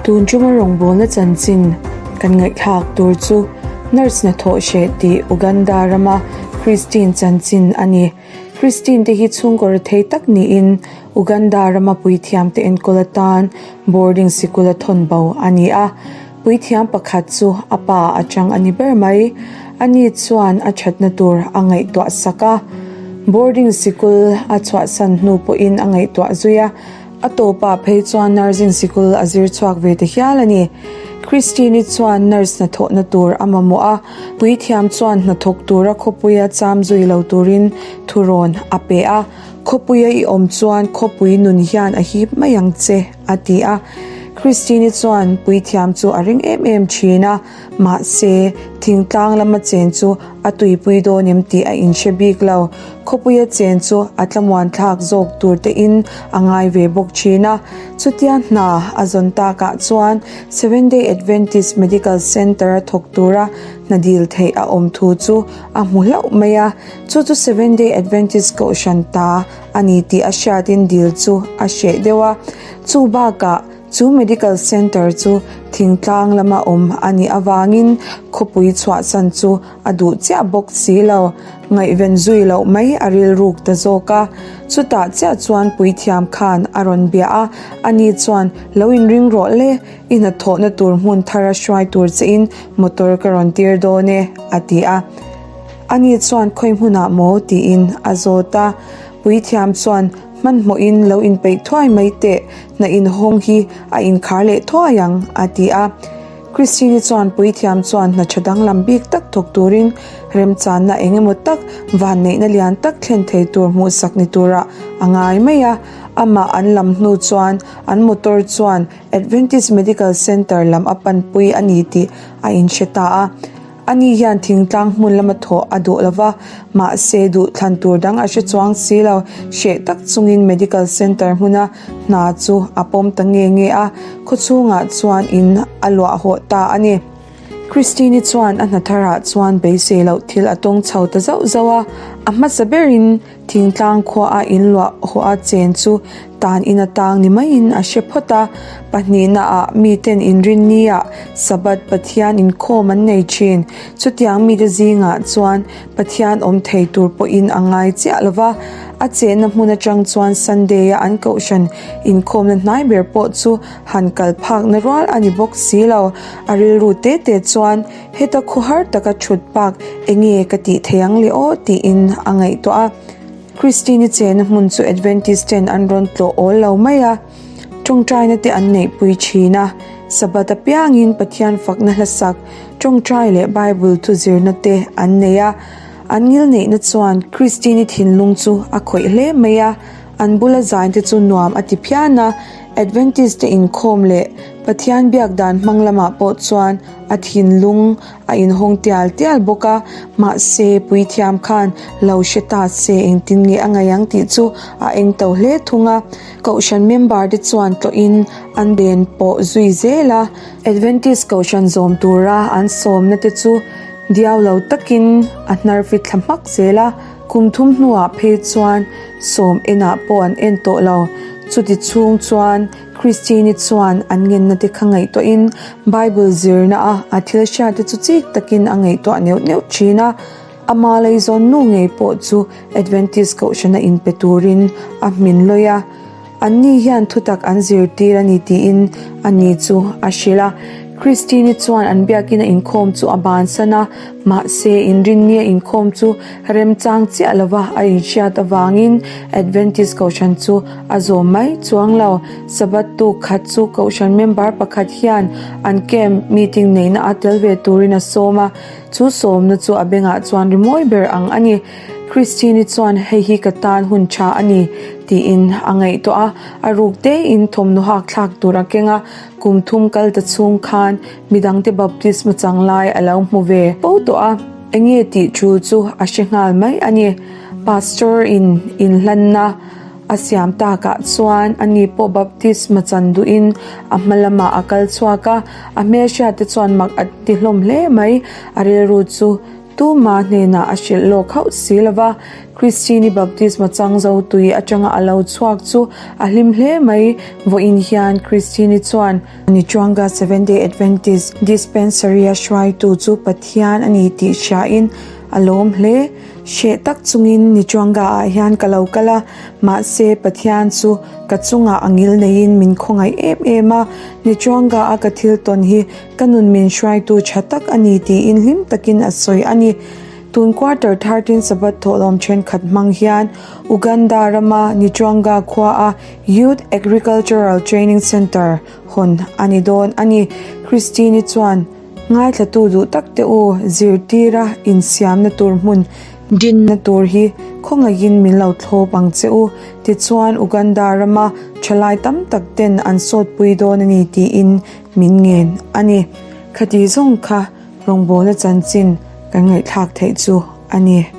Tun tuma rawngbawlna chanchin kan ngaihthlak tur chu Nurse hnathawh hreh tih Uganda rama Christine chanchin a ni. Christine te hi chhungkaw rethei tak niin Uganda rama puithiamte enkawl atan boarding sikul a thawn bo a ni a. Puithiam pakhat chu a pa a chang a ni ber mai. Ani chuan a thatna tur a ngaihtuah sak a. Boarding sikul a chhuahsan hnu pawhin a ngaihtuah zui a. A tawpah phei chuan nursing sikul a zir chhuak ve ta hial a ni. Christine-i chuan nurse hnathawhna tur a mamawh a, puithiam chuan hnathawk tura khawpuia cham zui lo turin thurawn a pe a. Khawpuia i awm chuan khawpui nun hian a hip mai ang che, a ti a. Christine-i chuan puithiam chu a ring em em thin a, mahse, thingtlang lama chen chu a tuipui dawn em tih a inhre bik lo. Khawpuia chen chu a tlamuan thlak zawk tur tein a ngai ve bawk thin a. Chutia hna a zawn takah chuan Seventh Day Adventist Medical Centre-a thawk tura hna dil theih a awm thu chu a hmu hlauh mai a. Chu chu Seventh Day Adventist kohhran ta a ni tih a hriatin dil chu a hreh deuh a. Chu bakah chu medical centre chu thingtlang lama awm a nih avangin khawpui chhuahsan chu a duh chiah bawk si lo. Ngaihven zui loh mai a rilruk ta zawk a. Chutah chiah chuan puithiam khan a rawn bia a, ani chuan lo inring rawh le, i hnathawhna tur hmun thara hruai tur chein motor ka rawn tir dawn e, a ti a. Ani chuan khawi hmunah maw tiin a zawt a, puithiam chuan hmanhmawhin lo inpeih thuai mai teh, hna inhawng hi a inkhar leh thuai ang a ti a. Christine-i chuan puithiam chuan hna tha danglam bik tak thawk turin remchanna eng emaw tak vanneihna lian tak thlen thei tur hmuhsak ni turah a ngai mai a. Amah an lam hnu chuan an motor chuan Adventist Medical Centre lam a panpui a ni tih a inhre ta a. Ani hian thingtlang hmun lama thawh a duh lo va, mahse duhthlan tur dang a hre chuang si lo. Hreh tak chungin Medical Centre hmuna hna chu a pawm ta nge nge a, khawchhungah chuan in a luah hawh ta a ni. Christine-i chuan a hna tharah chuan beisei loh thil a tawng chho ta zauh zauh a, a hmasa berin Thingtlang khuaa in luah hawh a chen chu tan in atang ni maiin a hre phawt a. Pahnihnaah miten inrinniah Sabbath Pathian inkhawm an nei thin. Chutiang mite zingah chuan Pathian awm thei tur pawhin a ngai chiah lo va. A chenna hmun atang chuan Sunday-a an kohhran inkhawmna hnai ber pawh chu han kal phakna rual a ni bawk si lo. A rilru te te chuan Heta khawhar taka thut bak enge ka tih thei ang le aw tiin a ngaihtuah a. Christine-i chena hmun chu Adventist ten an rawn tlawh awl lo mai a, tawngtaina te an neihpui thin a. Sabbath apiangin Pathian fakna hlasak, tawngtai leh Bible thu zirna te an nei a. An ngilneihna chuan Christine-i thinlung chu a khawih hle mai a. An bula zainte chu nuam a ti phian a, Adventist te inkhawm leh Pathian biak dan hmang lamah pawh chuan a thinlung a inhawng tial tial bawk a, mahse puithiam khan lo hre ta se engtin nge a ngaih ang tih chu a eng to hle thung a. Kohhran member te chuan tlawhin an len pawh zui zel a, Adventist kohhran zawm tura an sawmna te chu diau lo takin a hnar fit thla hmak zel a. Kum thum hnuah phei chuan sawm enah pawh an en tawh lo. Chuti chhung chuan Christine-i chuan an ngenna te kha ngaihtuahin Bible zirna a a thil hriatte chu chik takin a ngaihtuah neuh neuh thin a. Ama leizawn nu ngei pawh chu Adventist kohhrana inpe turin a hmin lawih a. Anni hian thutak an zirtir a ni tiin ani chu a hrilh a. Christine-i chuan an biakina inkhawm chu a bansan a, mahse inrinnia inkhawm chu remchang chiah lova a inhriat avangin Adventist Kohhran chu a zawm mai chuang lo. Sabbath tuk khat chu Kohhran member pakhat hian an camp meeting neihna a tel ve turin a sawm a, chu sawmna chu a bengah chuan rimawi ber ang a ni. Christine-i chuan hei hi ka tan hun tha a ni tiin a ngaihtuah a, a ruk tein thawmhnaw hak thlak tur a keng a, kum thum kal ta chhung khan midangte baptisma chang lai a lo hmu ve fo tawh a, enge tih thu chu a hre nghal mai a ni. Pastor in inhlanna a siam takah chuan ani pawh baptisma chan duhin a hma lamah a kal chhuak a, a hmelhriat te chuan mak a ti hlawm hle mai, a rilru chu. Tuma hnenah a hrilh lawk hauh si lo va, Christine-i baptisma chang zo tui atanga a lo chhuak chu a hlim hle mai. Vawiin hian Christine-i chuan Nichuanga Seventh-day Adventist Dispensary-a hruaitu chu Pathian a ni tih hriain a lawm hle. Hreh tak chungin Nichuanga-ah hian ka lo kal a, mahse Pathian chu ka chungah a ngil neiin min khawngaih em em a. Nichuanga-a ka thil tawn hi Ka nun min hruaitu tha tak a ni tiin hlim takin a sawi a ni. Tun quarter 13 Sabbath thawhlawm thenkhat hmang hian Uganda rama Nichuanga khuaa Youth Agricultural Training Centre hawn a ni dawn a ni. Christine-i chuan, Ngaithlatu duh tak te u, zirtira insiamna tur hmun dinna tur hi khawngaihin min lo thlawp ang che u. Tichuan Uganda rama thalai tam tak ten an sawtpui dawn a ni tiin Min ngen a ni. Khati zawng kha rawngbawlna chanchin kan ngaihthlak theih chu a ni.